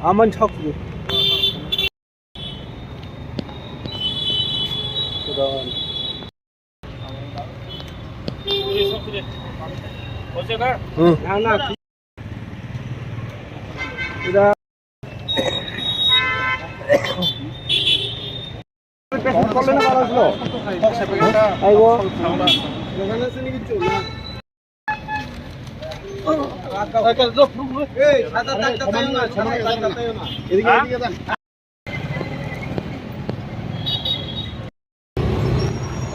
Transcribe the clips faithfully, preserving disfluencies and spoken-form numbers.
Aman chok. Hmm.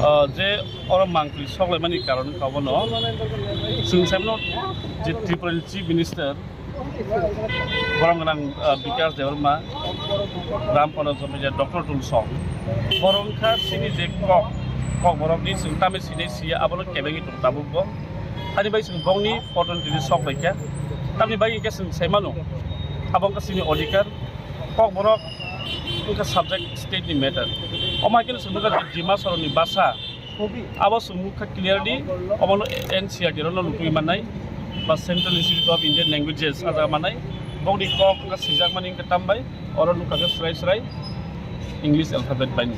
Ah, je oro mangpili soklaimani karon wngkha obono. Chwng saimano je Tripura ni Chief Minister, borok gwnang, ah, Bikash Debbarma, Ram Pala Jamatia, Doctor Tulsong. Borok wngkha chini je kok, kok borokni chwng tamni sinai siya abono kebengwi tong tabukbo. Hani bai chwng bongni photo ni tini soklaikha. Tamni bai hwnkhe chwng saimano abo wngkha chini odhikar. Kokborok wngkha subject state ni matter. Omo hai kheno chwng nukha je Dima Soroni basa abo chwng nukha clearly, omono N C E R T rono lukui mannai ba Central Institute of Indian Languages ah jaga mannai. Bokni kok wngkha swijakmani wngkha tambai, oro nukha khe srai srai English alphabet baino.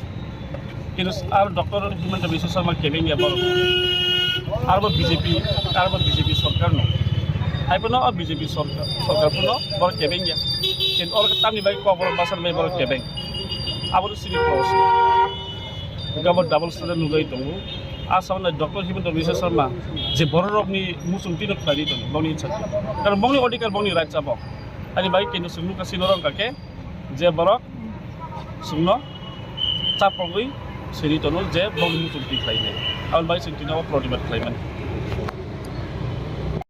Kintu ar Doctor Himanta Biswa Sarma kebeng ya borok. Arbo B J P, arbo B J P sorkar no. Hai pono o B J P sorkar, sorkar pono borok kebeng ya. Kintu oro tamni bai kok borok basa bai borok kebeng. Abo to sini cross. Gabo double standard nugui tongo. Asam na Doctor Himanta Biswa Sarma je borok rokni muchung tino khlai tongo, bongni insa. Karon bongni odhikar, bongni right chabok. Ani bai kintu sunu kasi norok kake je borok chwngno chapogwi siri tono je bongni muchung twi khlainai. Aboni bai chwng tino protibad khlaimani.